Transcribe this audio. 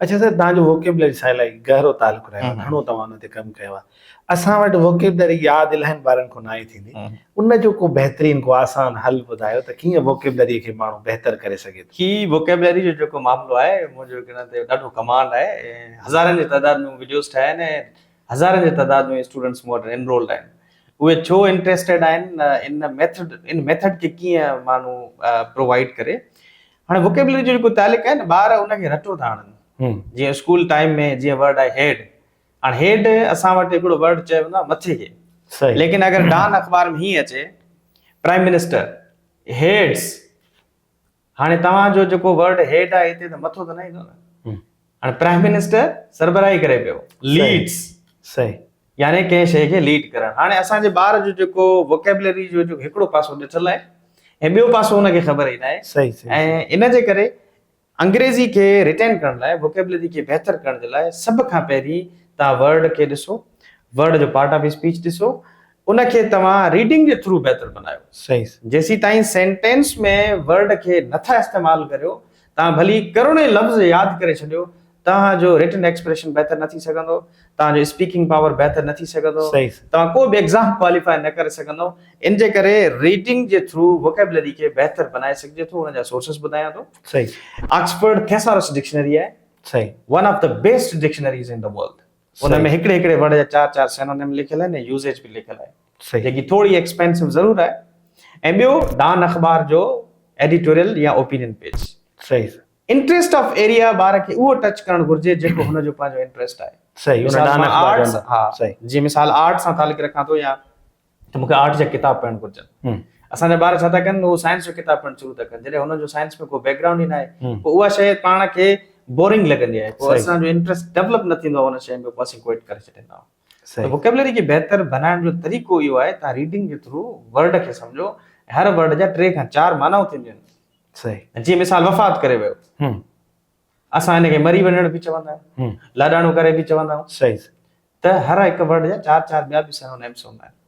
اڇا سر توهان جو ووڪيبلري سان الاهي گهرو تعلق رهيو آهي گهڻو توهان ان تي ڪم ڪيو آهي اسان وٽ ووڪيبلري ياد الاهين ٻارن کان ناهي ٿيندي ان جو ڪو بهترين ڪو آسان حل ٻڌايو ته ڪيئن ووڪيبلري کي ماڻهو بهتر ڪري سگهي ٿو. هي ووڪيبلري جو جيڪو معاملو آهي منهنجو هن تي ڏاڍو ڪمانڊ آهي ۽ هزارن جي تعداد ۾ مون وڊيوز ٺاهيا آهن ۽ هزارن جي تعداد ۾ اسٽوڊنٽس مون وٽ انرولڊ آهن اهي ڇو انٽريسٽيڊ آهن ان ميٿڊ ان ميٿڊ کي ڪيئن ماڻهو پرووائيڊ ڪري هاڻي ووڪيبلري جو جيڪو تعلق آهي نه ٻار ان کي رٽو ٿا هڻن جيئن اسڪول ٽائيم ۾ جيئن ورڊ آهي هيڊ هاڻي هيڊ اسان وٽ هڪڙو ورڊ چيو ويندو آهي مٿي کي ليڪن اگر ڊان اخبار ۾ هيئن اچي پرائم منسٽر هيڊز هاڻي توهان جو جيڪو ورڊ هيڊ آهي هتي ته مٿو ته نه ايندو نه هاڻي پرائم منسٽر سربراهي ڪري پيو ليڊز صحيح يعني ڪنهن شيء کي ليڊ ڪرڻ هاڻي اسان جي ٻار جو جيڪو ووڪيبلري جو جيڪو هڪڙو پاسو ڏٺل آهي ۽ ٻيو پاسو ان کي خبر ئي ناهي صحيح ۽ ان جي ڪري انگريزي کي ريٽين ڪرڻ لاء ووڪيبلري کي بهتر ڪرڻ جي لاء سڀ کان پهرين توهان ورڊ کي ڏسو ورڊ جو پارٽ آف اسپيچ ڏسو ان کي توهان ريڊنگ جي ٿرو بهتر بنايو. صحيح. جيسيتائين سينٽينس ۾ ورڊ کي نٿا استعمال ڪريو توهان ڀلي ڪروڙين لفظ ياد ڪري ڇڏيو توهان جو رٽن ايڪسپريشن بهتر نه ٿي سگهندو توهان جو اسپيڪنگ پاور بهتر نه ٿي سگهندو صحيح. توهان ڪو به ايگزام ڪواليفائي نه ڪري سگهندو ان جي ڪري ريڊنگ جي ٿرو ووڪيبلري کي بهتر بنائي سگهجي ٿو ان جا سورسز ٻڌايان ٿو. صحيح. آڪسفورڊ ٿيسارس ڊڪشنري آهي. صحيح. One of the best dictionaries in the world. ان ۾ هڪڙي هڪڙي ورڊ جا چار چار سينونيم لکيل آهن ۽ يوزيج به لکيل آهي جيڪي ٿوري ايڪسپينسو ضرور آهي ۽ ٻيو ڊان اخبار جو ايڊيٽوريل يا اوپينين پيج. صحيح. انٽريسٽ آف ايريا ٻار کي اهو ٽچ ڪرڻ گهرجي جيڪو هن جو پنهنجو انٽريسٽ آهي. صحيح ان ڊان اخبار جو ها جيئن مثال آرٽ سان تعلق رکان ٿو يا ته مون کي آرٽ جا ڪتاب پڙهڻ گهرجن. اسان جا ٻار ڇا ٿا ڪن اهو سائنس جو ڪتاب پڙهڻ شروع ٿا ڪن جڏهن هنن جو سائنس ۾ ڪو بيڪ گرائونڊ ئي ناهي پوء اها شيء پاڻ کي بورنگ لڳندي آهي پوء اسان جو انٽريسٽ ڊولپ نه ٿيندو آهي ان شيء ۾ پوء اسين ڪوئٽ ڪري ڇڏيندا آهيون ته ووڪيبلري کي بهتر بنائڻ جو طريقو اهو آهي توهان ريڊنگ جي ٿرو ورڊ کي سمجهو هر ورڊ جا ٽي کان چار معنائون ٿينديون آهن جيئن مثال وفات ڪري ويو اسان هن کي مري وڃڻ به چوندا آهيون لاڏاڻو ڪري به چوندا آهيون صحيح ته هر هڪ ورڊ جا چار چار ٻيا به سينونيمس هوندا آهن.